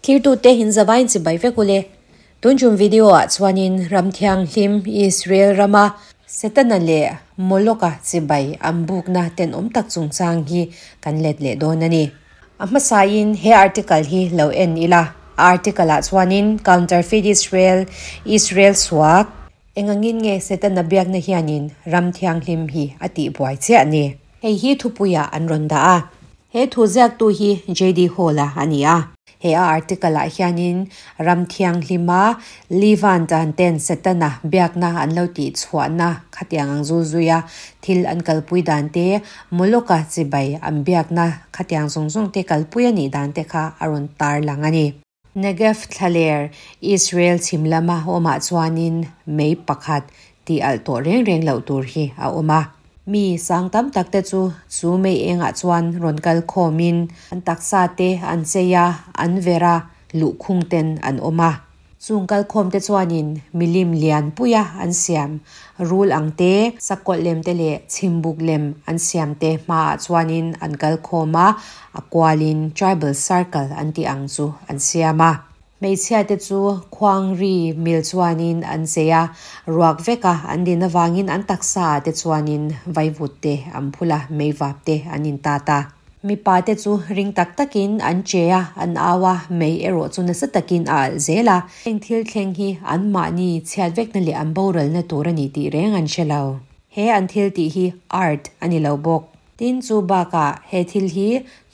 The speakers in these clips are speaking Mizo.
Thirtute in zavain chibai vek ule. Tun tum video ah chuanin ram thianghlim Israel rama Setana leh Moloch-a chibai an bukna tenawm tak chungchang hi kan let leh dawn a ni. A hmasain he article hi lo en ila. A article ah chuanin Counterfeit Israel, Israel suak, engangin nge Setana biakna hianin ram thianghlim hi a tihbuai chiah ni? Hei hi thupuiah an rawn dah a. He thu ziaktu hi JD Hall-a a ni a. He a article-ah hianin ram thianghlima Levant an ten Setana biakna an lo tih chhuahna khatiang ang zul zuia thil an kalpui dan te, Moloch-a chibai an biakna khatiang zawng zawng te kalpui a nih dan te kha a rawn tarlang a ni. Negev thlaler Israel chhim lama awmah chuanin mei pakhat tih alh tawh reng reng loh tur hi a awm a. Mi sang tam tak te chu chu mei engah chuan rawn kal khawmin an taksa te an chei a, an ver a, luhkhung ten an awm a. Chung kalkhawm te chuanin milim lian puia an siam, rul ang te, sakawlh lem te leh chhimbuk lem an siam te hmaah chuanin an kalkhawm a, a kualin tribal circle an tih ang chu an siam a. Hmeichhia te chu khuangri mil chuanin an chei a, ruak veka an din avangin an taksa ah te chuanin vaivut te an phul a, meivap te an intat a. Mipa te chu ring tak takin an che a, an au a, mei erawh chu nasa takin a alh zel a. Heng thil thleng hi anmahni chhiat vekna leh an boralna tur a ni tih reng an hre lo. He an thil tih hi art a ni lo bawk. Tin, chu bakah he thil hi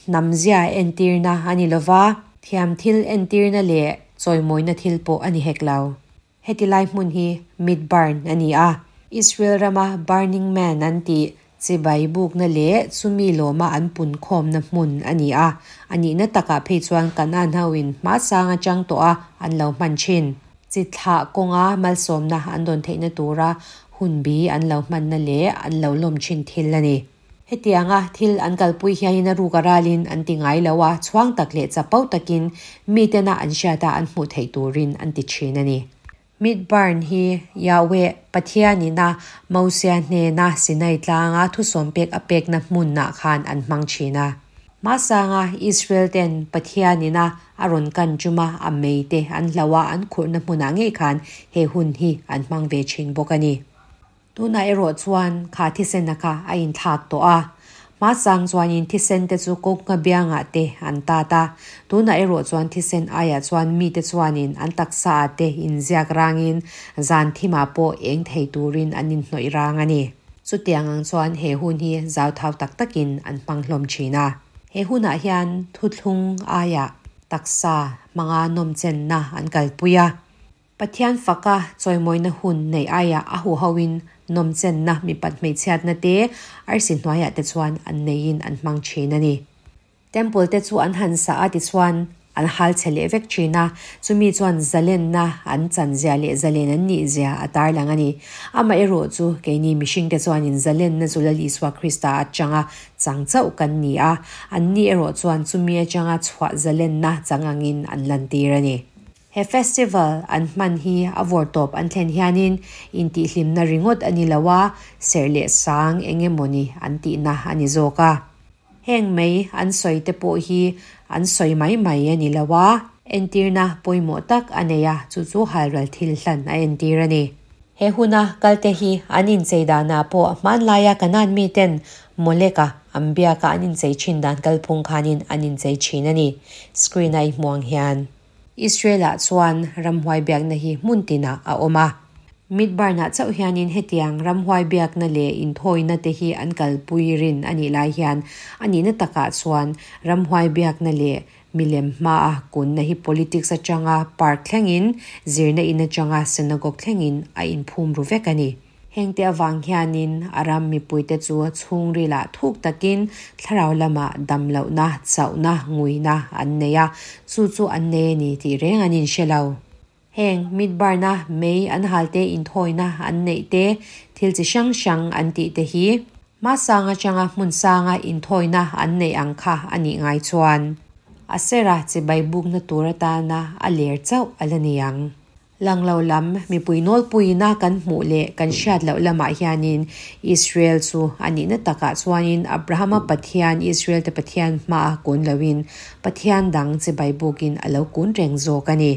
hnamzia entirna a ni lova, thiam thil entirna leh chawimawina thil pawh a ni hek lo. Heti lai hmun hi Midburn a ni a, Israel rama Burning Man an tih chibai bukna leh chumi lawma an punkhawmna hmun a ni a, a nihna takah phei chuan Kanaan hoin hma sang atang tawh a an lo hman thin. Chi thlah kawnga malsawmna an dawn theihna tura hunbi an lo hmanna leh an lo lawm thin thil a ni. Hetianga thil an kalpui hianin a ruk a ralin an ti ngai lo a, chhuang tak leh chapo takin mitena an hriata an hmuh theih turin an ti thin a ni. Midburn hi Yahweh Pathianina Mosia hnena Sinai tlanga thusawm pek a pekna hmunah khan an hmang thin a. Hmasanga Israel ten Pathianina a rawn kan chuma a meite an hloh a an khurhna hmunah ngei khan he hun hi an hmang ve thin bawk a ni. Tunah erawh chuan kha thisena kha a inthlak tawh a. Hmasang chuanin thisen te chu kawngka biangah te an tat a. Tunah erawh chuan thisen aiah chuan mite chuanin an taksa ah te inziak rangin zan thimah pawh eng thei turin an inhnawih rang a ni. Chutiang ang chuan he hun hi zauthau tak takin an hmang hlawm thin a. He hunah hian thuthlung aiah taksa hmanga nawmchenna an kalpui a. Pathian faka chawimawina hun neih aiah a huhoin nawmchenna mipat hmeichhiatna te arsi hnuaiah te chuan an neiin an hmang thin a ni. Temple te chu an han sa a tichuan an hal chhe leh vek thin a, chumi chuan zalenna an chan zia leh zalen an nih zia a tarlang a ni. Amaherawh chu keini mihringte chuanin zalenna chu Lal Isua Krista atanga chang chauh kan ni a, anni erawh chuan chumi atanga chhuah zalenna chang angin an lantir a ni. He festival an hman hi a vawrtawp an thlen hianin intihhlimna ringawt a ni lo a, serh leh sang eng emawni an tihna a ni zawk a. Heng mei an sawi te pawh hi an sawi mai mai a ni lo a, entirna pawimawh tak a nei a, chu chu halral thil hlan a entir a ni. He huna kalte hi an inchei danah pawh hmanlaia Kanaan miten Molek-a an biaka an inchei thin dan kalphung khanin an inchei thin a ni, screen-a i hmuh ang hian. Israel-ah chuan ramhuai biakna hi hmun tinah a awm a. Midbarn-ah chauh hianin hetiang ramhuai biakna leh inthawina te hi an kalpui rin a nih lai hian a nihna takah chuan ramhuai biakna leh milem hmaa kunna hi politics atanga park thlengin, zirna in atanga synagogue thlengin a inphum ru vek a ni. Hengte avang hianin a ram mipuite chu chhungrilah thuk takin thlarau lamah damlohna, chauhna, nguina an nei a, chu chu an nei a ni tih reng an inhre lo. Heng mitbarna, mei an hal te, inthawina an neih te, thil chi hrang hrang an tih te hi hmasang atanga hmun sanga inthawina an neih ang kha a nih ngai chuan a sera chibai bukna tur atana a ler chauh a la ni ang. Lang lo lam, mipui nawlpuiina kan hmuh leh kan hriat loh lamah hianin Israel chu a nihna takah chuanin Abrahama Pathian, Israel te Pathian hmaah kun loin Pathian dang chibai bukin a lo kun reng zawk a ni.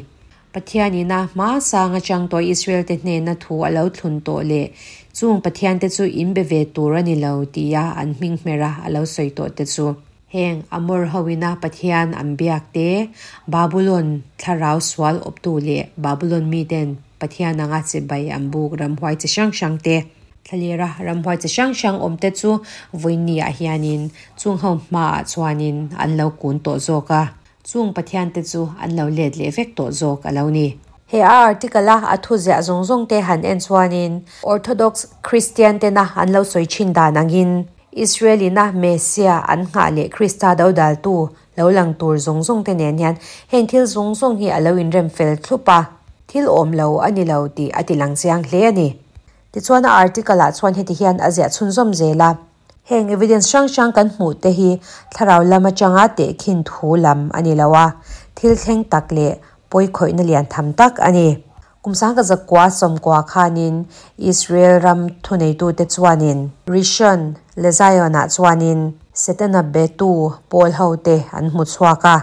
Pathianin a hma sang atang tawh Israel te hnena thu a lo thlun tawh leh chung Pathian te chu in be ve tur a ni lo tia an hming hmera a lo sawi tawh te chu. Heng Amor hoina Pathian an biak te, Babulon thlarau sual awptu leh Babulon miten Pathian anga chibai an buk ramhuai chi hrang hrang te, thlalera ramhuai chi hrang hrang awm te chu vawinia hianin chung ho hmaah chuanin an lo kun tawh zawk a, chung Pathian te chu an lo let leh vek tawh zawk a lo ni. He a article a a thu ziah zawng zawng te han en chuanin Orthodox Christian tena an lo sawi thin dan angin Israel ina Messiah an nghah leh Krista dodaltu lo lang tur zawng zawng te nen hian heng thil zawng zawng hi a lo inrem fel thlup a, thil awm lo a ni lo tih a ti lang chiang hle a ni. Tichuan a article ah chuan heti hian a ziah chhunzawm zel a, Heng evidence hrang hrang kan hmuh te hi thlarau lam atanga tehkhin thu lam a ni lo a, thil thleng tak leh pawikhawihna lian tham tak a ni. Kum sangka zakua sawmkua khanin Israel ram thuneitute chuanin Rishon LeZion-ah chuanin Setana betu pawl hote an hmu chhuak a.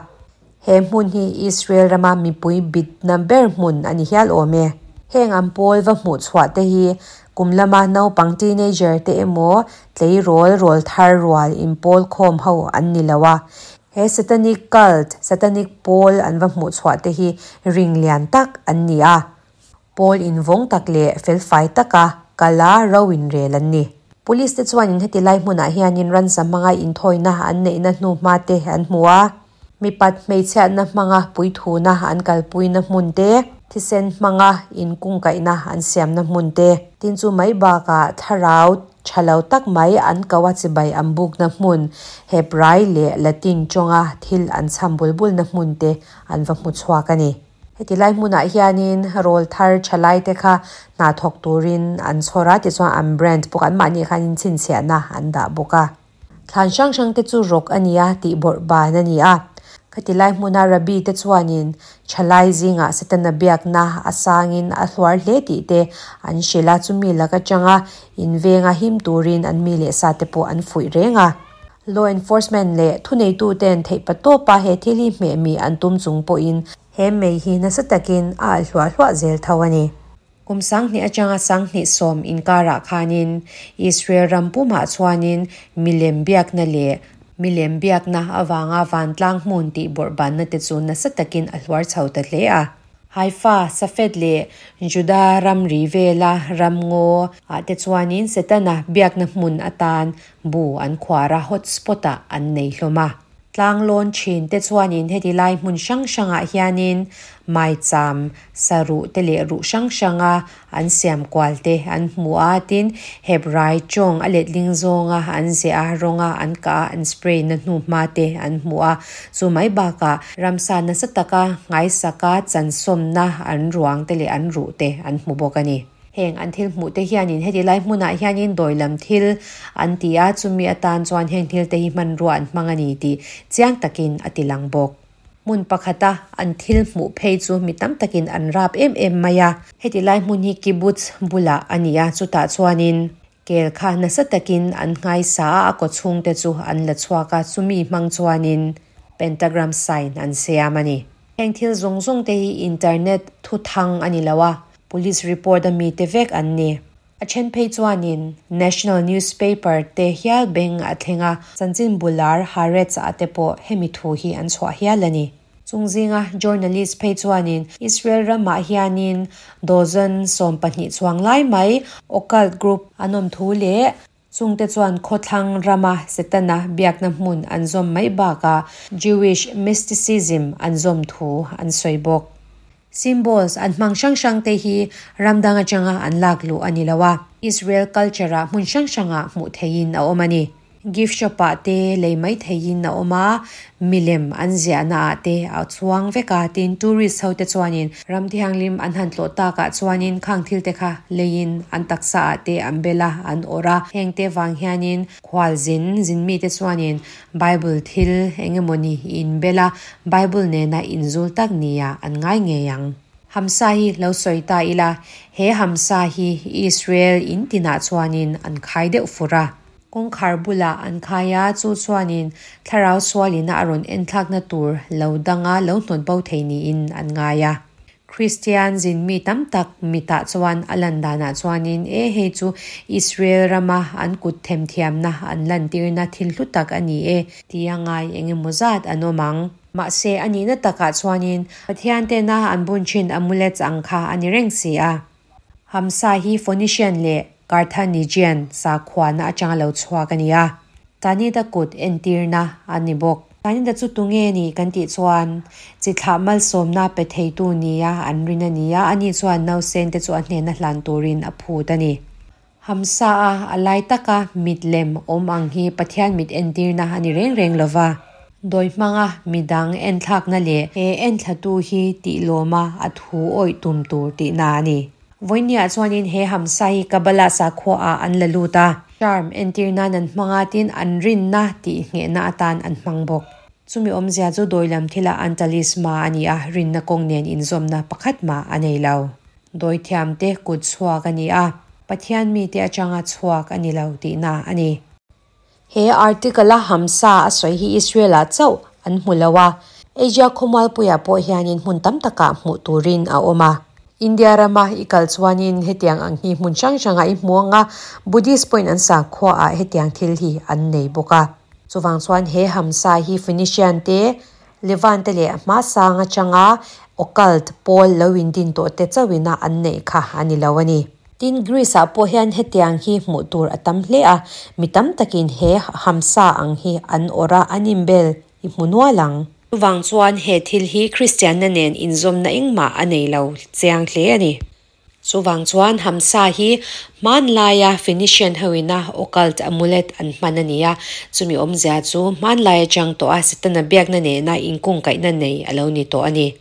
He hmun hi Israel rama mipui bitna ber hmun a ni hial awm e. Heng an pawl va hmuh chhuah te hi kum lama naupang teenager te emaw tleirawl rawl thar rual inpawl khawm ho an ni lo a. He satanic cult, satanic pawl an va hmuh chhuah te hi ring lian tak an ni a. Pawl invawng tak leh felfai taka kala ro inrel an ni. Police te chuanin heti lai hmunah hianin ransa hmanga inthawina an neihna hnu hma te an hmu a. Mipat hmeichhiatna hmanga puithuna an kalpuina hmun te, thisen hmanga inkungkaihna an siamna hmun te, tin chu mai bakah thlarau tha lo tak mai an ko a chibai an bukna hmun, Hebrai leh Latin tawnga thil an cham bul bulna hmun te an va hmu chhuak a ni. Heti lai hmunah hianin rawl thar tha lai te kha hna thawk turin an chhawr a, tichuan an brand bawk an mahni khanin chhinchhiahna an dah bawk a. Thlan hrang hrang te chu rawk a ni a tih bawrh ban a ni a. Khati lai hmuna Rabbi te chuanin thalai zingah Setana biakna a sangin a hluar hle tih te an hrilh a, chumi lak atanga invenga him turin an mi leh sa te pawh an fuih reng a. Law enforcement leh thuneitu ten theih patawpa he thil hi hmeh mi an tum chung pawhin he mei hi nasa takin a alh hluah hluah zel tho a ni. Kum 2000 atanga 2010 inkarah khanin Israel ram pumah chuanin milem biakna leh milem biakna awanga vantlang hmun tih bawrhbanna te chu nasa takin a hluar chho ta hle a. Haifa, Safed leh Juda ram ri vela ram ngaw ah te chuanin Setana biakna hmun atan bu an khuar a hotspot ah an nei hlawm a. Tlang lawn thin te chuanin heti lai hmun hrang hrangah hianin maicham saruh te leh ruh hrang hranga an siam kual te an hmu a, tin Hebrai tawng a letling zawnga an ziah a rawnga an kah a an spray na hnu hma te an hmu a, chu mai bakah ramsa nasa taka ngaisaka chansawmna an ruang te leh an ruh te an hmu bawk a ni. Heng an thil hmuh te hianin heti lai hmunah hianin dawi lam thil an ti a, chumi atan chuan heng thil te hi hmanrua an hmang a ni tih chiang takin a ti lang bawk. Hmun pakhata an thil hmuh phei chu mi tam takin an rap em em mai a. Heti lai hmun hi kibbutz bulah a ni a, chutah chuanin kel kha nasa takin an nghaisa a, a kawchhung te chu an la chhuak a, chumi hmang chuanin pentagram sign an siam a ni. Heng thil zawng zawng te hi internet thuthang a ni lo a, police report a mi te vek an ni. A then phei chuanin national newspaper te hial beng a thleng a, chanchin bular Haaretz ah te pawh hemi thu hi an chhuah hial a ni. Chung zinga journalist phei chuanin Israel ramah hianin dozen 12 chuang lai mai occult group an awm thu leh chungte chuan khawthlang rama Setana biakna hmun an zawm mai bakah Jewish mysticism an zawm thu an sawi bawk. Symbols an hmang hrang hrang te hi ramdang atanga an lak luh a ni lo a, Israel culture ah hmun hrang hrangah hmuh theihin a awm a ni. Gift shop ah te lei mai theihin a awm a, milem an ziahna ah te a chuang vek a, tin tourist ho te chuanin ram thianghlim an han tlawh takah chuanin khang thil te kha leiin an taksa ah te an bel a, an awrh a, heng te vang hianin khual zin zin mi te chuanin Bible thil engemawni in bel a, Bible nena inzul tak nia an ngai ngei ang. Hamsa hi lo sawi ta ila, he hamsa hi Israel in tinah chuanin an khai deuh fur a. Kawngkhar bulah an khai a, chu chuanin thlarau sualina a rawn enthlakna tur lo danga lo hnawt bo thei niin an ngai a. Kristian zinmi tam tak mitah chuan a lan danah chuanin e hei chu Israel rama an kut themthiamna an lantirna thil hlu tak a ni e tia ngai eng emaw zat an awm ang. Mahse a nihna takah chuanin Pathian tena an bun thin amulets ang kha a ni reng si a. Hamsa hi Phoenician leh Carthaginian sakhuana atanga lo chhuak a ni a. Tanita kut entirna a ni bawk. Tanita chu tunge ni kan tih chuan chi thlah malsawmna pe theitu nia an rin a ni a, ani chuan nausen te chu a hnena hlan turin a phut a ni. Hamsa a a lai taka mit lem awm ang hi Pathian mit entirna a ni reng reng lova. Dawi hmanga midang enthlakna leh he enthlatu hi tih lawma a thu awih tum tur tihna a ni. Vawinia chuanin he hamsa hi Kabbalah sakhua ah an la lut a. Charm entir nan an hmang a tin an rinna tih nghehna atan an hmang bawk. Chumi awmzia chu dawilam thila an talisma a ni a, rinna kawng nen inzawmna pakhat mah a nei lo. Dawithiamte kut chhuak a ni a, Pathian mite atanga chhuak a ni lo tihna a ni. He article-a Hamsa a sawi hi Israel-ah chauh an hmu lo a, Asia khawmualpuiah pawh hianin hmun tam takah hmuh turin a awm a. India rama i kal chuanin hetiang ang hi hmun hrang hrangah i hmu ang a, Buddhist pawhin an sakhuaah hetiang thil hi an nei bawk a. Chuvang chuan he Hamsa hi Phoenician te, Levante leh hmasang atanga occult pawl lo indin tawh te chauhina an neih kha a ni lo a ni. Tin, Greece-ah pawh hian hetiang hi hmuh tur a tam hle a, mi tam takin he hamsa ang hi an awrh a, an inbel i hmu nual ang. Chuvang chuan he thil hi Kristianna nen inzawmna engmah a nei lo chiang hle a ni. Chuvang chuan hamsa hi hmanlaia Phoenician hoina occult amulet an hman a ni a, chumi awmzia chu hmanlai atang tawha Setana biakna nena inkungkaihna nei a lo ni tawh a ni.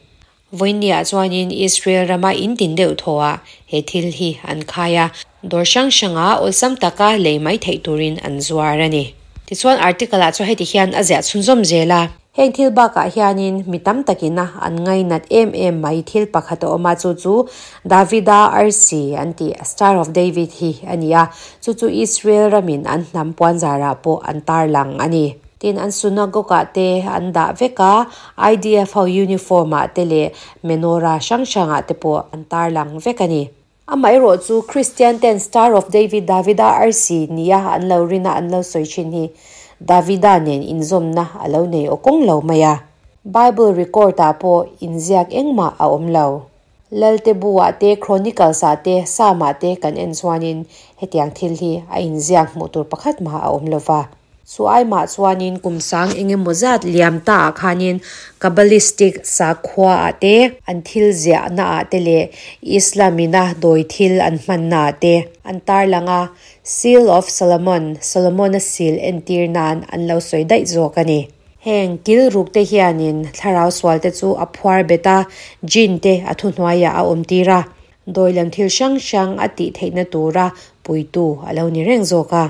Vawinia chuanin Israel rama in tin deuh thawhah he thil hi an khai a, dawr hrang hranga awlsam taka lei mai theih turin an zuar a ni. Tichuan article-ah chuan heti hian a ziah chhunzawm zel a. Heng thil bakah hianin mi tam takina an ngainat em em mai thil pakhat a awm a, chu chu Davida arsi an tih, Star of David hi a ni a, chu chu Israel ramin an hnam puanzarah pawh an tarlang a ni. Tin, an synagogue-ah te an dah vek a, IDF ho uniform-ah te leh menorah hrang hrangah te pawh an tarlang vek a ni. Amaherawh chu Kristian ten Star of David, Davida arsi, nia an lo rin a, an lo sawi thin hi Davida nen inzawmna a lo nei aw kawng lo mai a. Bible record-ah pawh inziak engmah a awm lo. Lalte bu-ah te, Chronicles-ah te, Psalm-ah te kan en chuanin hetiang thil hi a inziak hmuh tur pakhat mah a awm lo va. Chu aimah chuanin kum sang eng emaw zat liam taah khanin Kabbalistic sakhuaah te, an thil ziahnaah te leh Islam-ina dawi thil an hmannaah te an tarlang a, Seal of Solomon, Solomon-a seal entir nan an lo sawi daih zawk a ni. Heng kil ruk te hianin thlarau sual te chu a phuar bet a, jinn te a thuhnuaiah a awm tir a, dawi lam thil hrang hrang a tih theihna tura puitu a lo ni reng zawk a.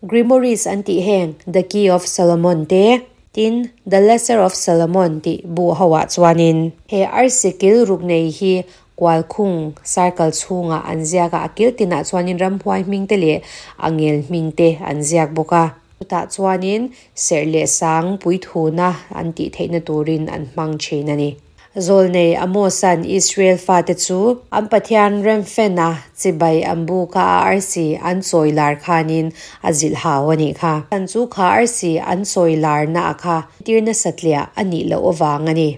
Grimoires an tih heng The Key of Solomon te, tin The Lesser of Solomon tih bu ho ah chuanin. He arsi kil ruk nei hi kualkhung, circle, chhungah an ziak a, a kil tinah chuanin ramhuai hming te leh angel hming te an ziak bawk a. Chutah chuanin serh leh sang puithuna an tih theihna turin an hmang thin a ni. Zawlnei Amosa'n Israel fate chu an Pathian remfena chibai an buk a, a arsi an chawi lar khanin a zilh hau a nih kha. Chhan chu kha arsi an chawi larna a kha tir nasatliah a nih loh avang a ni.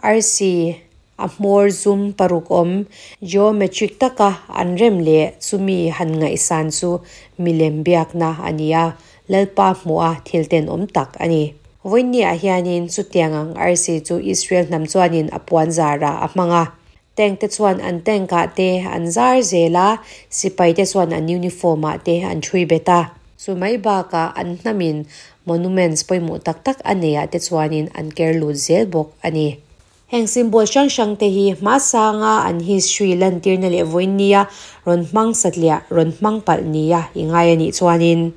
Arsi A hmawr zum paruk awm, geometric taka an rem leh chumi han ngaihsan chu milem biakna a ni a, Lalpa hmuha thil tenawm tak a ni. Vawiinniah hianin chutiang ang arsi chu Israel hnam chuanin a puan zarah a hmang a. Tank te chuan an tank ah te an zar zel a, sipai te chuan an uniform ah te an ṭhui bet a. Chu mai bakah an hnamin monuments pawimawh tak tak a neiah te chuanin an ker lut zel bawk a ni. Heng symbol hrang hrang te hi hmasanga an history lantirna leh vawiin nia rawn hmang satliah, rawn hmang palh nia i ngai a nih chuanin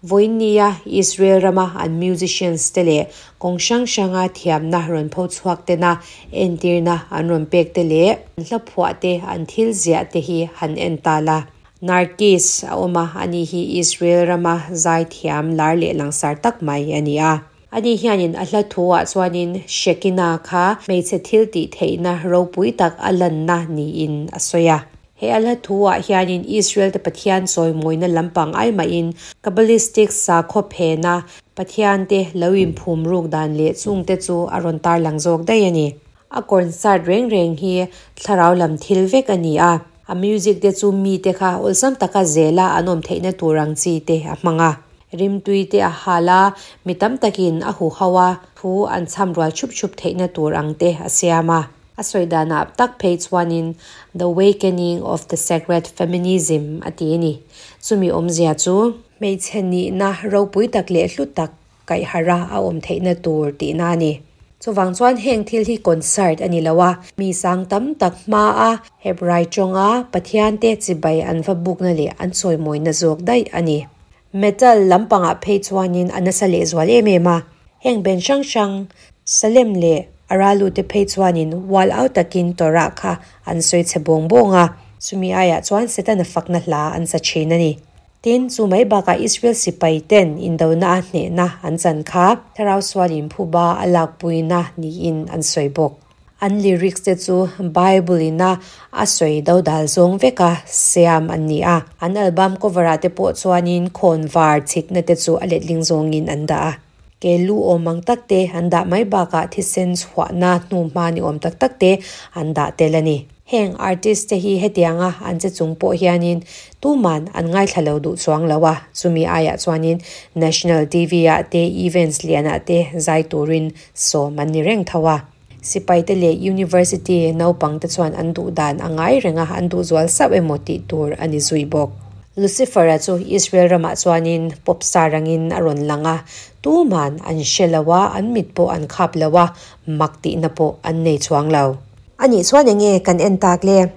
Vawiin nia Israel rama an musicians te leh kawng hrang hranga thiamna rawn pho chhuak tena entirna an rawn pek te leh an hla phuah te an thil ziah te hi han en ta la. Narkis a awm a, ani hi Israel rama zaithiam lar leh langsar tak mai a ni a. Ani hianin a hla thu ah chuanin Shekinah kha hmeichhe thil tih theihna ropui tak a lanna niin a sawi a. He a hla thu ah hianin Israel te Pathian chawimawina lampang ai mahin Kabbalistic sakhaw phena Pathian te lo inphum ruk dan leh chung te chu a rawn tarlang zawk daih a ni. A concert reng reng hi thlarau lam thil vek a ni a, a music te chu mite kha awlsam taka zela an awm theihna tur ang chi te a hmang a. Rimtui te a hal a, mi tam takin a huho a, thu an chham rual chhup chhup theihna tur ang te a siam a. A sawi danah tak phei chuanin The Wakening of the Sacred Feminism a ti a ni. Chumi awmzia chu. Hmeichhe nihna ropui tak leh hlu tak kaihharh a a awm theihna tur tihna a ni. Chuvang chuan heng thil hi concert a ni lo a, mi sang tam tak hmaa Hebrai tawnga Pathian te chibai an va bukna leh an chawimawina zawk daih a ni. Metal lampangah phei chuanin a nasa lehzual em em a, heng ben hrang hrang Salem leh Aralu te phei chuanin ual au takin Torah kha an sawi chhe bawng bawng a, chumi aiah chuan Setana fakna hla an sa thin a ni. Tin, chu mai bakah Israel sipai ten indona a hnehna an chan kha Thlarau sualin phuba a lakpuina niin an sawi bawk. An lyrics te chu Bible ina a sawi do dal zawng veka siam an ni a. An album cover ah te pawh chuanin khawn var chhitna te chu a letling zawngin an dah a. Ke lu awm ang tak te an dah mai bakah thisen chhuahna hnuhma ni awm tak tak te an dah tel a ni. Heng artist te hi hetianga an che chung pawh hianin tuman an ngaithla lo duh chuang lo a, chumi aiah chuanin National TV ah te events lianah te zai turin sawm an ni reng tho a. Sipai te leh University naupang te chuan an duh dan a ngai reng a, an duh zual sauh emaw tih tur a ni zui bawk. Lucifer-a chu Israel ramah chuanin pop star angin a rawn lang a, tuman an hre lo a, an mit pawh an khap lo a, mak tihna pawh an nei chuang lo. Anih chuan enge kan en tak le?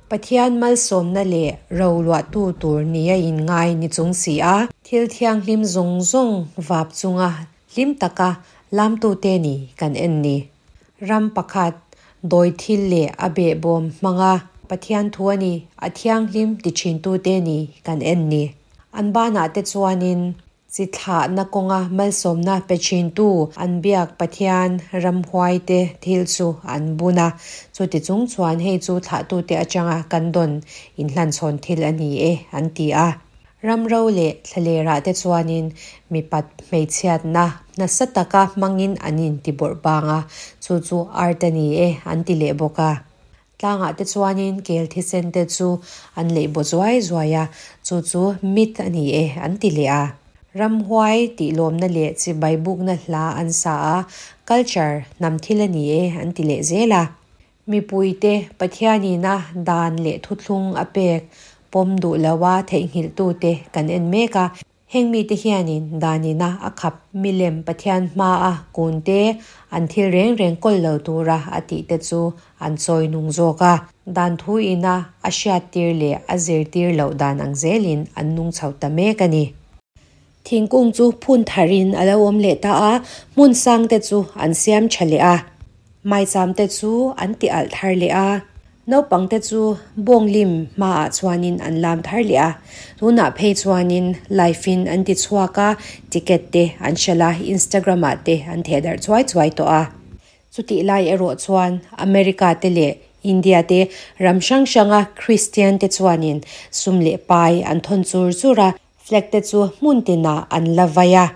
Pathian malsawmna leh roluahtu tur nia inngai ni chung si a, thil thianghlim zawng zawng vap chunga hlim taka lamtute ni kan en ni. Ram pakhat, dawi thil leh a behbawm hmanga Pathian thu a ni, a thianghlim ti thintute ni kan en ni. An banah te chuanin Chi thlahna kawnga malsawmna pe thintu an biak Pathian ramhuaite thil chu an bun a, chuti chung chuan hei chu thlahtute atanga kan dawn inhlanchhawn thil a ni e an ti a. Ramro leh thlalerah te chuanin mipat hmeichhiatna nasa taka hmangin an intibawrh bang a, chu chu art a ni e an ti leh bawk a. Tlangah te chuanin kel thisen te chu an leih baw zuai zuai a, chu chu myth a ni e an ti leh a. Ramhuai tih lawmna leh chibai bukna hla an sa a, culture hnam thil a ni e an ti leh zel a. Mipuite Pathianina dan leh thuthlung a pek pawm duh loa theihnghilhtute kan en mek a. Heng mite hianin danina a khap milem Pathian hmaa kunte an thil reng reng kawl lo tura a tihte chu an chawi nung zawk a. Dan thu ina a hriattir leh a zirtir loh dan ang zelin an nung chho ta mek a ni. Thingkung chu phun tharin a lo awm leh ta a, hmun sangte chu an siam tha leh a. Maicham te chu an ti alh thar leh a, naupang te chu bawnglim hmaah chuanin an lam thar leh a, tunah phei chuanin live in an ti chhuak a, ticket te an hralh a, Instagram ah te an theh darh chuai chuai tawh a. Chutih lai erawh chuan America te leh India te ram hrang hranga Christian te chuanin sum leh pai an thawn chur chur a, Flag te chu hmun tinah an la vai a,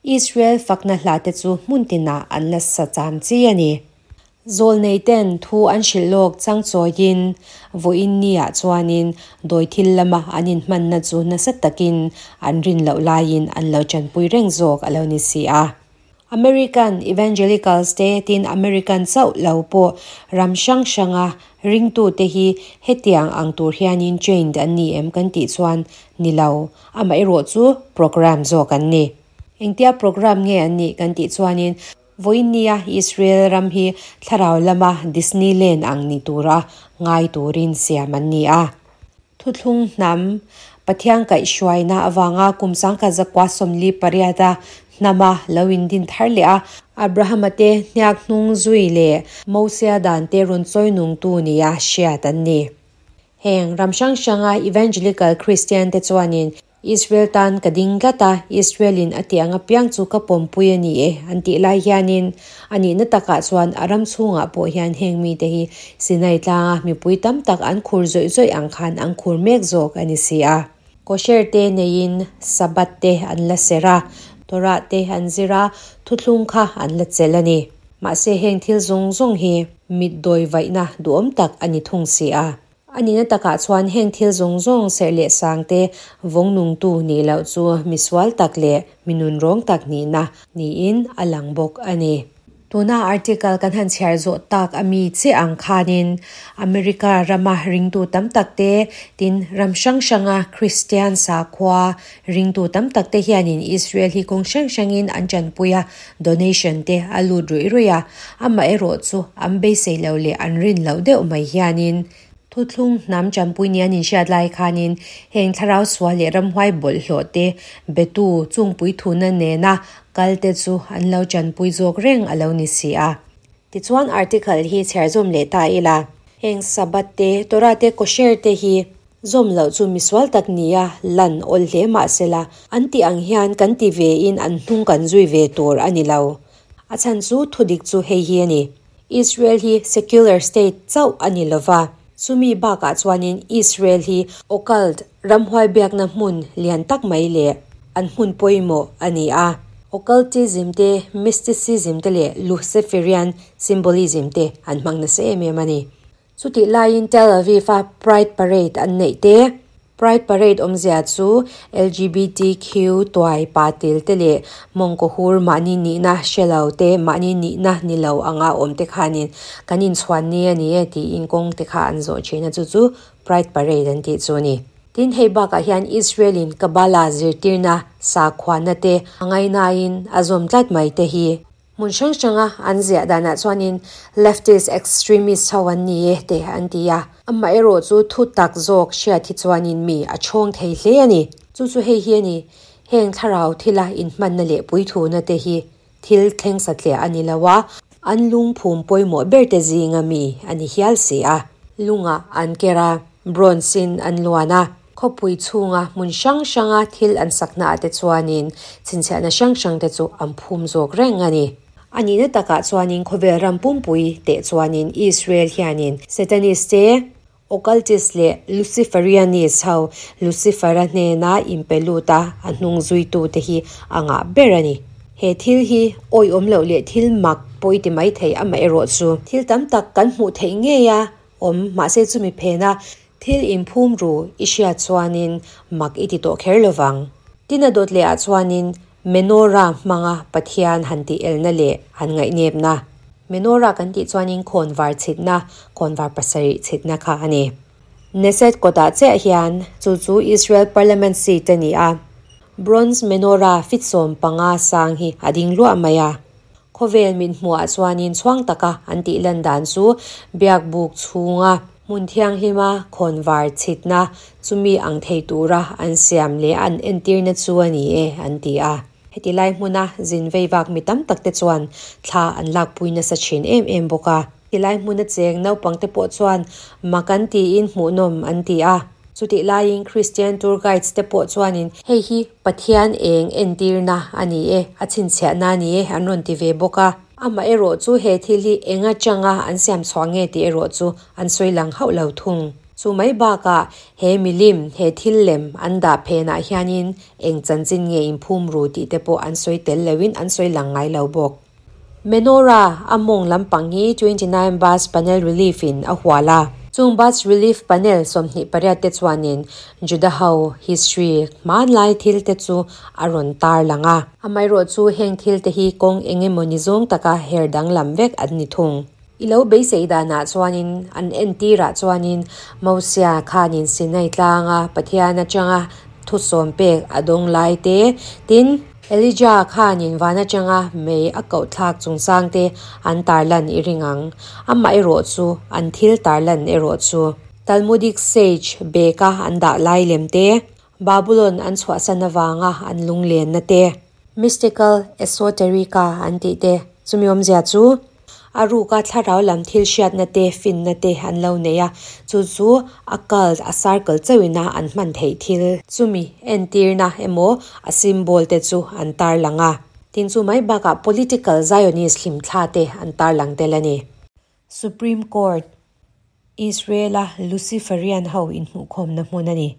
Israel fakna hla te chu hmun tinah an la sa cham chi a ni. Zawlnei ten thu an hrilh lawk chang chawiin vawiin niah chuanin dawi thil lama an inhmanna chu nasa takin an rin loh laiin an lo chanpui reng zawk a lo ni si a. American Evangelicals te tin American chauh lo pawh ram hrang hranga ringtute hi hetiang ang tur hianin trained an ni em kan tih chuan ni lo, amaherawh chu program zawk an ni. Engtia program nge an nih kan tih chuanin vawiin nia Israel ram hi thlarau lama Disneyland ang ni tura ngai turin siam an ni a. Thuthlung hnam, Pathian kaihhruaina avanga kum 1948 a hnama lo indin thar leh a, Abrahama te hniak hnung zui leh Mosia dan te rawn chawi nungtu nia hriat an ni. Heng ram hrang hranga Evangelical Kristian te chuanin Israel tan ka ding tlat a, Israel in a tih ang apiang chu ka pawmpui a ni e an tih lai hianin a nihna takah chuan a ram chhungah pawh hian heng mite hi Sinai tlanga mipui tam tak an khur zawih zawih ang khan an khur mek zawk a ni si a. Kosher te neiin Sabbath te an la serh a, Torah te an zir a, thuthlung kha an la chelh a ni. Mahse heng thil zawng zawng hi mit dawi vaihna duhawm tak a ni thung si a. A nihna takah chuan heng thil zawng zawng serh leh sang te vawng nungtu nih loh chu misual tak leh mi nunrawng tak nihna niin a lang bawk a ni. Tuna article kan han chhiar zawh tak a mi chiah ang khanin America rama ringtu tam tak te, tin ram hrang hranga Kristian sakhua ringtu tam tak te hianin Israel hi kawng hrang hrangin an tanpui a, donation te a lut ruih ruih a, amaherawh chu an beisei lo leh an rin loh deuh mai hianin Thuthlung hnam champui nia an inhriat lai khanin heng thlarau sual leh ramhuai bawlhhlawh te betu chungpui thuna nena kal te chu an lo chanpui zawk reng a lo ni si a. Tichuan article hi chhiar zawm leh ta ila. Heng Sabbath te, Torah te, Kosher te hi zawm loh chu misual tak nia lan awl hle mah sela an tih ang hian kan ti ve in an hnung kan zui ve tur a ni lo. A chhan chu thudik chu hei hi a ni. Israel hi secular state chauh a ni lova, chumi bakah chuanin Israel hi occult ramhuai biakna hmun lian tak mai leh an hmun pawimawh a ni a. Occultism te, mysticism te leh Luciferian symbolism te an hmang nasa em em a ni. Chutih laiin Tel Aviv-a Pride Parade an neih te, Pride Parade awmzia chu LGBTQ tuai pa tel te leh mawngkaw hur mahni nihna hre lo te, mahni nihna ni lo anga awm te khanin kan inchhuan ni a ni e tiin kawng te kha an zawh thin a, chu chu Pride Parade an tih chu a ni. Tin, hei bakah hian Israel-in Kabbalah zirtirna sakhuana te a ngainain a zawm tlat mai te hi. Hmun hrang hranga an ziah danah chuanin leftist extremist ho an ni e te an ti a, amaherawh chu thu tak zawk hriat hi chuanin mi a chhawng thei hle a ni. Chu chu hei hi a ni, heng thlarau thila inhmanna leh puithuna te hi thil thleng satliah a ni lo a, an lungphum pawimawh ber te zinga mi a ni hial si a. Lungah an ker a, bronze in an luan a. Khawpui chhunga hmun hrang hranga thil an saknaah te chuanin chhinchhiahna hrang hrang te chu an phum zawk reng a ni. A nihna takah chuanin khawvel ram pumpui teh chuanin Israel hianin Satanist te, Occultist leh Luciferianist ho Lucifera hnena inpe lut a a hnung zuitu te hi a ngah ber a ni. He thil hi awihawm loh leh thil mak pawh i ti maithei amaherawh chu thil tam tak kan hmuh theih ngei a awm mahse chumi phena Thil inphum ru i hriat chuanin mak i ti tawh kher lo vang. Tin a dawt lehah chuanin Menorah hmanga Pathian han tih elna leh han ngaihnepna. Menorah kan tih chuanin khawnvar chhitna, khawnvar pasarih chhitna kha a ni. Knesset kawtah chiah hian chu chu Israel Parliament seat a ni a. Bronze menorah fit 15 sang hi a ding luah mai a. Khawvel min hmuhah chuanin chhuang taka an tih lan dan chu biakbuk chhunga hmun thianghlima khawnvar chhitna chumi ang thei tura an siam leh an entirna chu a ni e an ti a. Heti lai hmuna zin vei vak mi tam tak te chuan thla an lakpui nasa thin em em bawk a. Ti lai hmuna cheng naupangte pawh chuan mak an tiin hmuhnawm an ti a. Chutih laiin Christian tour guides te pawh chuanin hei hi Pathian eng entirna a ni e, a chhinchhiahna a ni e an rawn ti ve bawk a. Amaherawh chu he thil hi eng atanga an siam chhuah nge tih erawh chu an sawi lang hauh lo thung. Chu mai bakah he milim, he thil lem an dah phenah hianin eng chanchin nge inphum ru tih te pawh an sawi tel loin an sawi lang ngai lo bawk. Menorah a mawng lampang hi 29 bus panel relief in a hual a. Chung bus relief panel 28 te chuanin Juda ho history hmanlai thil te chu a rawn tar lang a. Amaherawh chu heng thil te hi kawng eng emaw ni zawng taka her danglam vek an ni thung. I lo beisei danah chuanin an entirah chuanin Mosia khanin Sinai tlanga Pathian atanga thusawm pek a dawng lai te, tin, Elijah khanin van atanga mei a koh thlak chungchang te an tarlan i ring ang. Amah erawh chu an thil tarlan erawh chu Talmudic sage bag-a an dah lai lem te, Babulon an chhuahsan avanga an lunglenna te, mystical esoterica an tih te, chumi awmzia chu a ruka thlarau lam thil hriatna te, finna te an lo nei a, chu chu a cult, a circle chauhina an hman theih thil. Chumi entirna emaw a symbol te chu an tarlang a, tin chu mai bakah political Zionist hlimthla te an tarlang tel a ni. Supreme Court, Israel-a Luciferian ho inhmuhkhawmna hmun a ni.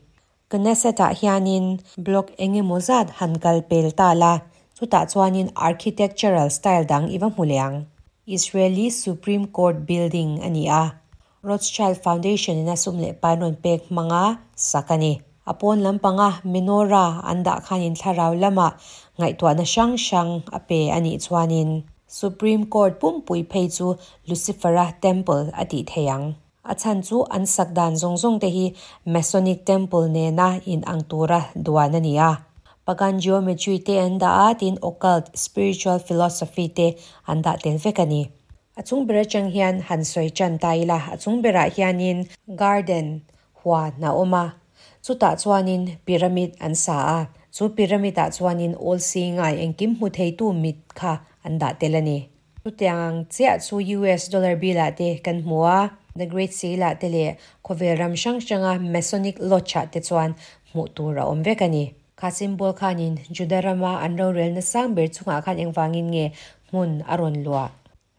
Knesset-ah hianin block eng emaw zat han kal pel ta la, chutah chuanin architectural style dang i va hmu leh ang. Israeli Supreme Court building a ni a, Rothschild Foundation-in a sum leh pai rawn pek hmanga sak a ni. A pawn lampanga menorah an dah khanin thlarau lamah ngaihtuahna hrang hrang a pe a nih chuanin Supreme Court pumpui phei chu Lucifera Temple a tih thei ang. A chhan chu an sak dan zawng zawng te hi Masonic Temple nena in ang tura duan a ni a. Pagan geometry te an dah a, tin occult, spiritual philosophy te an dah tel vek a ni. A chung ber atang hian han sawi tan ta ila, a chung berah hianin garden, huan a awm a, chutah chuanin pyramid an sa a, chu pyramid ah chuanin all seeing eye engkim hmu theitu mit kha an dah tel a ni. Chutiang ang chiah chu US dollar bill ah te kan hmu a, The Great Seal ah te leh khawvel ram hrang hranga Masonic Lodge ah te chuan hmuh tur a awm vek a ni. Kha symbol khanin Juda rama an rorelna sang ber chungah khan engvangin nge hmun a rawn luah?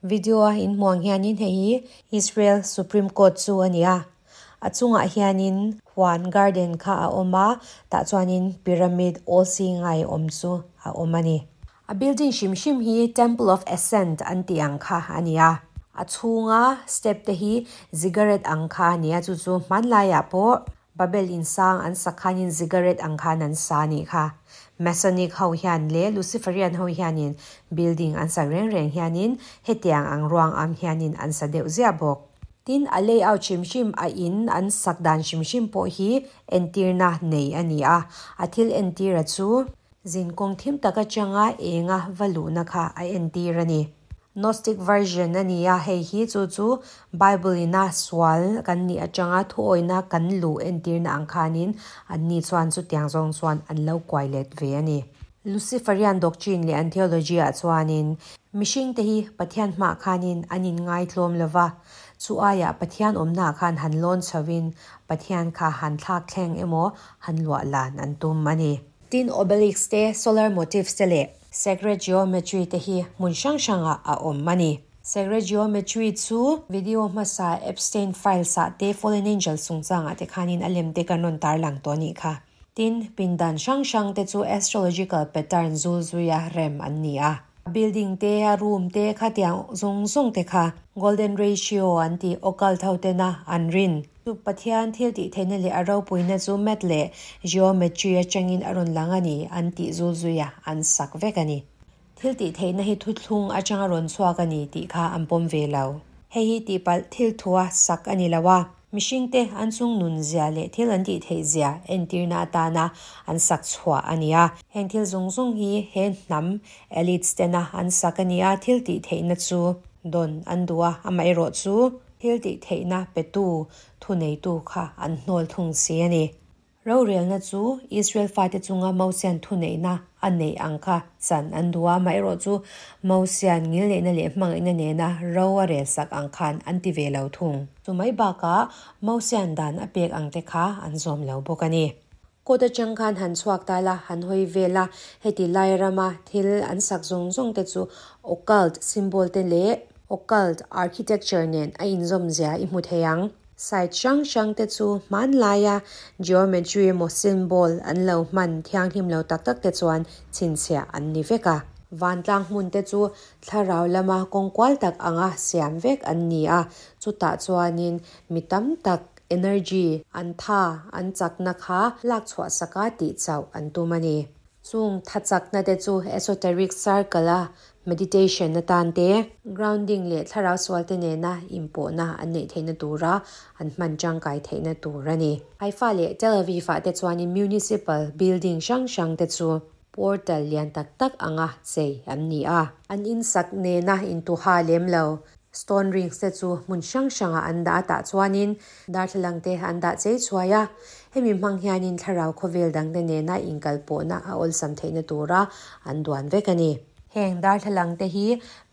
Video a inhmuh ang hianin hei hi Israel Supreme Court chu a ni a, a chungah hianin huan garden kha a awm a, tah chuanin pyramid all seeing eye awm chu a awm a ni. A building hrim hrim hi Temple of Ascent an tih ang kha a ni a, a chhunga step te hi ziggurat ang kha a ni a, chu chu hmanlaiah pawh Babel insang an sak khanin ziggurat ang khan an sa a nih kha. Masonic ho hian leh Luciferian ho hianin building an sak reng reng hianin hetiang ang ruang am hianin an sa deuh ziah bawk. Tin, a layout hrim hrim, a in an sak dan hrim hrim pawh hi entirna nei a ni a. A thil entira chu zinkawng thim tak atanga enga va luhna kha a entir a ni. Gnostic version a ni a, hei hi chu chu Bible ina sual kan nih atanga thuawina kan luh entirna ang khanin anni chuan chutiang zawng chuan an lo kuai let ve a ni. Luciferian doctrine leh an theology ah chuanin mihring te hi Pathian hmah khanin an inngaitlawm lova, chu aiah Pathian awmna ah khan han lawn chhoin Pathian kha han thlak thleng emaw han luah lan an tum a ni. Tin, obelisk te, solar motifs te leh sacred geometry te hi hmun hrang hrangah a awm a ni. Sacred geometry chu video hmasa Epstein files ah te fallen angels chungchangah te khanin a lem te kan rawn tarlang tawh a nih kha. Tin, pindan hrang hrang te chu astrological pattern zul zuia rem an ni a. Building te, a room te khatiang zawng zawng te kha golden ratio an tih occult ho tena an rin. Chu Pathian thil tih theihna leh a ropuina chu math leh geometry atangin a rawn lang a ni an tih zul zuia an sak vek a ni. Thil tih theihna hi thuthlung atanga rawn chhuak a ni tih kha an pawm ve lo. Hei hi tihpalh thil thua sak a ni lo a, mihringte an chung nun zia leh thil an tih theih zia entirna atana an sak chhuah a ni a. Heng thil zawng zawng hi he hnam elites tena an sak a ni a, thil tih theihna chu dawn an duh a, amaherawh chu thil tih theihna petu thuneitu kha an hnawl thung si a ni. Rorelna chu Israel fate chunga Mosian thuneihna a neih ang kha chan an duh a, amaherawh chu Mosian ngilneihna leh hmangaihna nena ro a relsak ang khan an ti ve lo thung. Chu mai bakah Mosian dan a pek ang te kha an zawm lo bawk a ni. Kawt atang khan han chhuak ta la, han hawi vel a, heti lai rama thil an sak zawng zawng te chu occult symbol te leh occult architecture nen a inzawm zia i hmu thei ang. Site hrang hrang te chu hmanlaia geometry emaw symbol an lo hman thianghlim lo tak tak te chuan chhinchhiah an ni vek a. Vantlang hmun te chu thlarau lama kawngkual tak anga siam vek an ni a, chutah chuanin mi tam tak Energy, an tha, an chakna kha lak chhuah saka tih chauh an tum a ni. Chung tha chakna te chu esoteric circle a meditation atan te, grounding leh thlarau sual te nena inpawhna an neih theihna tura an hman tangkai theihna tur a ni. Haifa leh Tel Aviv ah te chuanin municipal building hrang hrang te chu portal lian tak tak anga chei an ni a. An insak nena intuha lem lo. Stone rings te chu hmun hrang hrangah an dah a tah chuanin darthlalang te an dah chei chhuai a hemi hmang hianin thlarau khawvel dang te nena inkal pawhna a awlsam theihna tura an duan vek a ni. Heng darthlalang te hi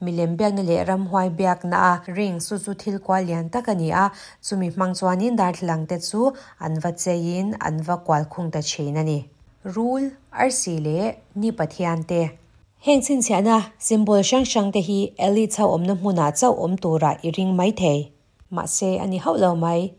milem biakna leh ramhuai biakna a ring chu chu thil kual lian tak a ni a chumi hmang chuanin darthlalang te chu an va cheiin an va kual khung ta thin a ni. Rul, arsi leh ni pathian te. Heng chhinchhiahna symbol hrang hrang te hi Elite ho awmna hmunah chauh awm turah i ring mai thei. Mahse, a ni hauh lo mai.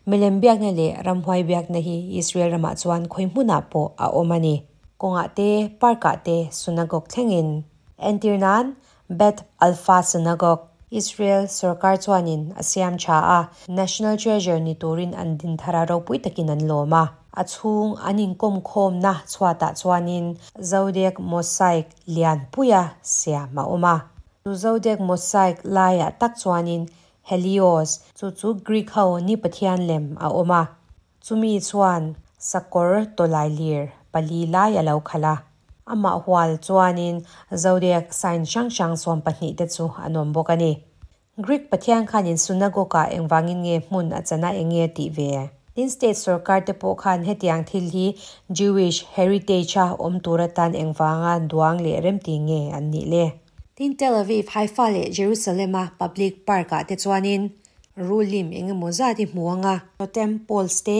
Milem biakna leh ramhuai biakna hi Israel ramah chuan khawi hmunah pawh a awm a ni. Kawngah te, park-ah te, synagogue thlengin. Entir nan, Beth Alpha Synagogue, Israel sorkar chuanin a siam tha a, National Treasure ni turin an din thar a ropui takin an lawm a. A chhung an inkawm khawmna chhuatah chuanin Zodiac Mosaic lianpuia siam a awm a. Chu Zodiac Mosaic laiah tak chuanin Helios, chu chu Greek ho ni pathian lem a awm a. Chumi chuan sakawr tawlailir pali lai a lo khalh a. Amah hual chuanin Zodiac sign hrang hrang 12 te chu an awm bawk a ni. Greek pathian khanin synagogue-ah engvangin nge hmun a chana eng nge tih ve? Tin state sorkar te pawh khan hetiang thil hi Jewish heritage-a awm tur atan engvanga duang leh remti nge an nih le? Tin Tel Aviv, Haifa leh Jerusalem-a public park-ah te chuanin rul lim eng emaw zat i hmu ang a. Totem poles te,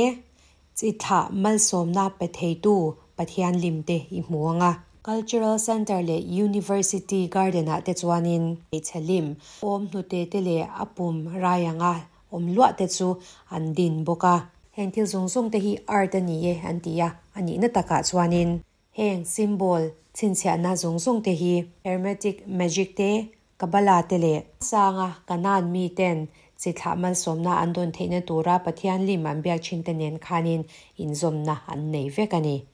chi thlah malsawmna pe theitu Pathian lim te i hmu ang a. Cultural Centre leh University Garden-ah te chuanin hmeichhe lim awm hnute te leh a pum rai anga awm luah te chu an din bawk a. Heng thil zawng zawng te hi art a ni e an ti a, a nihna takah chuanin heng symbol chhinchhiahna zawng zawng te hi Hermetic magic te Kabbalah te leh Sanga Kanaan miten chi thlah malsawmna an dawn theihna tura Pathian lim an biak thin te nen khanin inzawmna an nei vek a ni.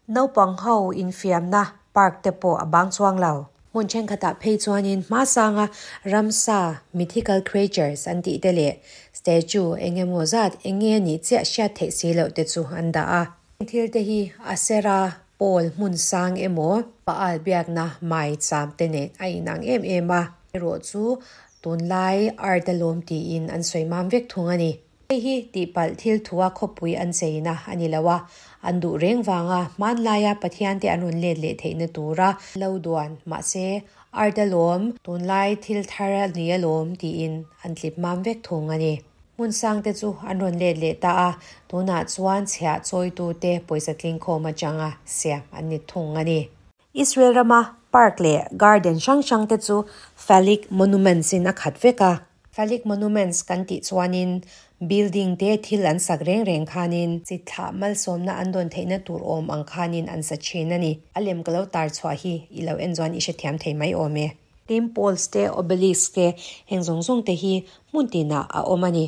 Naupang ho infiamna park te pawh a bang chuang lo. Hmun thenkhatah phei chuanin hmasanga ramsa, mythical creatures, an tih te leh statue eng emaw zat eng nge nih chiah hriat theih si loh te chu an dah a. Heng thil te hi a sera Pawl hmun sang emaw Baal biakna mai cham te nen a inang em em a, erawh chu tunlai art a lawm tiin an sawi mam vek thung a ni. Hei hi tihpalh thil thua khawpui an cheina a ni lo a, an duh reng vanga hmanlaia Pathian te an rawn let leh theihna tura lo duan mahse art a lawm, tunlai thil thar a ni a lawm tiin an tlip mam vek thung a ni. Hmun sang te chu an rawn let leh ta a, tunah chuan chhiah chawitute pawisa tlingkhawm atanga siam an ni thung a ni. Israel rama park leh garden hrang hrang te chu phallic monuments in a khat vek a. Phallic monuments kan tih chuanin building te thil an sak reng reng khanin chi thlah malsawmna an dawn theihna tur awm ang khanin an sa thin a ni. A lem ka lo tar chhuah hi i lo en chuan i hrethiam thei mai awm e. Temples te, obelisks te, heng zawng zawng te hi hmun tinah a awm a ni.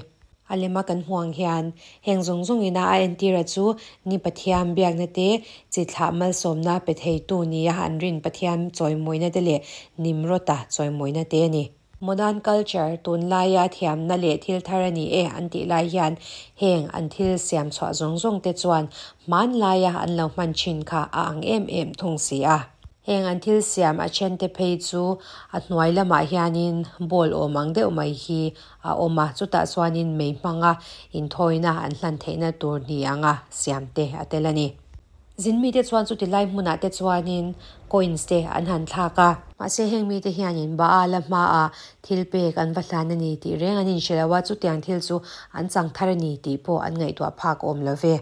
A lema kan hmuang hian heng zawng zawng ina a entira chu ni Pathian biakna te, chi thlah malsawmna pe theitu nia an rin Pathian chawimawina te leh Nimrod-a chawimawina te a ni. Modern culture tunlaia thiamna leh thil thar a ni e an tih lai hian heng an thil siam chhuah zawng zawng te chuan hmanlaia an lo hman thin kha a ang em em thung si a. Heng an thil siam a then te phei chu a hnuai lamah hianin ball awm ang deuh mai hi a awm a, chutah chuanin mei hmanga inthawina an hlan theihna tur ni anga siam te a tel a ni. Zin mite chuan chuti lai hmunah te chuanin coins te an han thlak a. Mahse heng mite hianin Baal a hmaah thil pek an va hlan a ni tih reng an inhre lo a, chutiang thil chu an chang thar a ni tih pawh an ngaihtuah phak awm lo ve.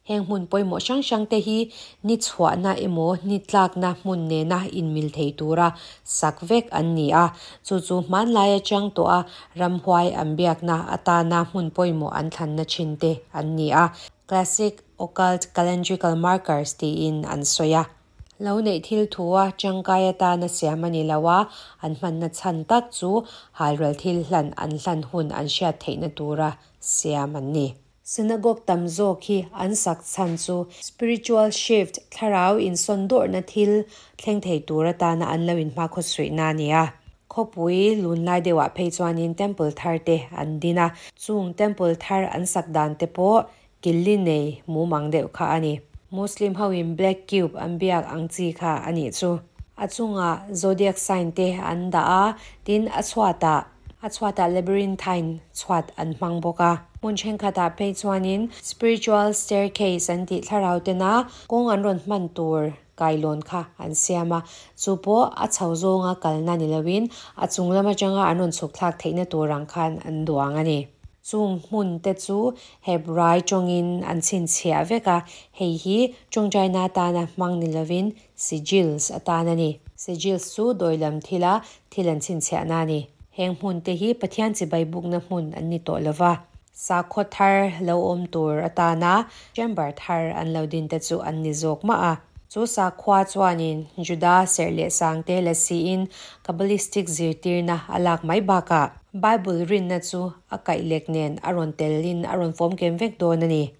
Heng hmun pawimawh hrang hrang te hi ni chhuahna emaw ni tlakna hmun nena inmil thei tura sak vek an ni a, chu chu hmanlai atang tawha ramhuai an biakna atana hmun pawimawh an thlanna thin te an ni a, Classic Occult Calendrical Markers tiin an sawi a. Lo neih thil thua tangkai atana siam a ni lo a, an hmanna chhan tak chu halral thil hlan an hlan hun an hriat theihna tura siam an ni. Synagogue tam zawk hi an sak chhan chu spiritual shift, thlarau insawn dawrhna thil thleng thei tur atana an lo inhmakhawt suihna a ni a. Khawpui lunlai deuhah phei chuanin temple thar te an din a, chung temple thar an sak dan te pawh killi nei mumang deuh kha a ni. Muslim hoin black cube an biak ang chi kha a nih chu. A chungah zodiac sign te an dah a, tin a chhuatah. A chhuatah labyrinthine chhuat an hmang bawk a. Hmun thenkhatah phei chuanin spiritual staircase an tih thlarau tena kawng an rawn hman tur kailawn kha an siam a. Chu pawh a chho zawnga kalna ni loin a chung lam atanga an rawn chhuk thlak theihna tur ang khan an duang a ni. Chung hmun te chu Hebrai tawngin an chhinchhiah vek a, hei hi tawngtaina atana hmang ni lovin Sigils atan a ni. Sigils chu dawi lam thila thil an chhinchhiahna a ni. Heng hmun te hi Pathian chibai bukna hmun an ni tawh lova, sakhaw thar lo awm tur atana chamber thar an lo din te chu an ni zawk mah a. Chu sakhua chuanin Juda serh leh sangte la siin Kabbalistic zirtirna a lak mai bakah Bible rinna chu a kaihlek nen a rawn telin a rawn fawmkem vek dawn a ni.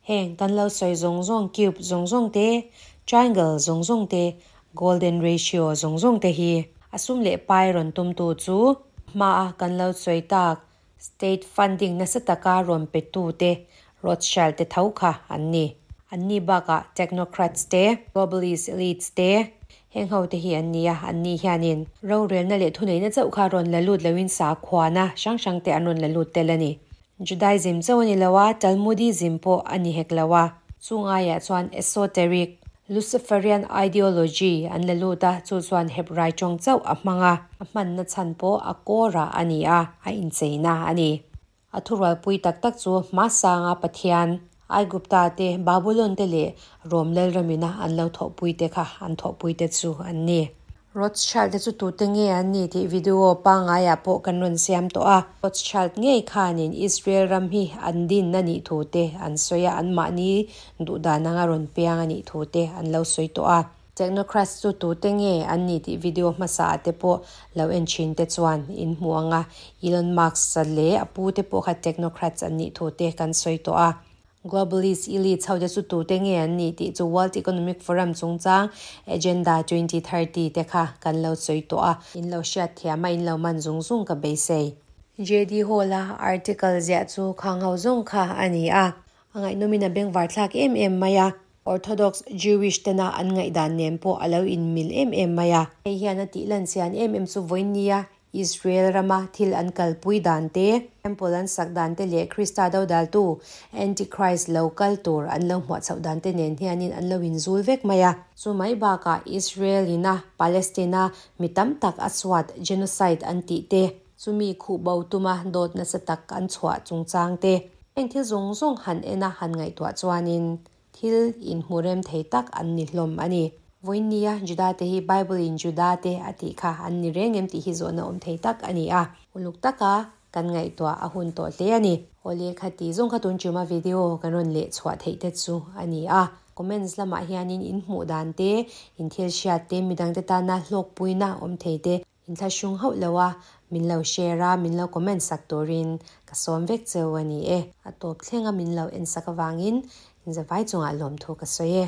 Heng kan lo sawi zawng zawng cube zawng zawng te, triangle zawng zawng te, golden ratio zawng zawng te hi a sum leh pai rawn tumtu chu hmaa kan lo sawi tak state funding nasa taka rawn petu te Rothschild te tho kha an ni. Anni bakah technocrats te, globalist elites te, heng ho te hi an ni a, anni hianin rorelna leh thuneihna chauh kha rawn la lut loin sakhuana hrang hrang te an rawn la lut tel a ni. Judaism chauh a ni lo a, Talmudism pawh a ni hek lo a. Chung aiah chuan esoteric, Luciferian ideology an la lut a, chu chuan Hebrai tawng chauh a hmang a. A hmanna chhan pawh a kawrah a ni a, a incheina a ni. A thurualpui tak tak chu hmasanga Pathian, Aigupta te, Babulon te leh Rom lalramina an lo thawhpui te kha an thawhpui te chu an ni. Rothschild te chu tute nge an ni tih video pangaiah pawh kan rawn siam tawh a. Rothschild ngei khanin Israel ram hi an din a nih thu te an sawi a, anmahni duhdan anga rawn piang a nih thu te an lo sawi tawh a. Technocrats chu tute nge an ni tih video hmasa ah te pawh lo en thin te chuan in hmu ang a, Elon Musk-a leh a pu te pawh kha technocrats an nih thu te kan sawi tawh a. Globalist elite ho te chu tute nge an nih tih chu World Economic Forum chungchang Agenda 2030 te kha kan lo sawi tawh a, in lo hriat thiam a, in lo man zung zung ka beisei. JD Hall-a article ziah chu khang ho zawng kha a ni a, a ngaihnawmin a bengvar thlak em em mai a. Orthodox Jewish tena an ngaihdan nen pawh a lo inmil em em mai a. Hei hian a tih lan chian em em chu vawinia Israel rama thil an kalpui dan te, Temple an sak dan te leh Krista dodaltu Antichrist lo kal tur an lo hmuah chhoh dan te nen hianin an lo inzul vek mai a. Chu mai bakah Israel ina Palestine-a mi tam tak a suat genocide an tih te, chumi khuh bo tuma dawt nasa tak an chhuah chungchang te, heng thil zawng zawng han en a han ngaihtuah chuanin thil inhmu rem thei tak an ni hlawm a ni. Vawiinnia Juda te hi Bible in Juda te a tih kha an ni reng em tih hi zawhna awm thei tak a ni a. Uluk taka kan ngaihtuah a hun tawh hle a ni. Awle kha tih zawng kha tun chuma video kan rawn leh chhuah theih te chu a ni a. Comments lamah hianin in hmuh dan te, in thil hriat te, midangte tana hlawkpuina awm thei te, Inthlahrung hauh lo a, min lo share a, min lo comment sak turin ka sawm vek cheu a ni e. A tawp thleng a min lo en sak avangin inzavai chungah lawmthu ka sawi e.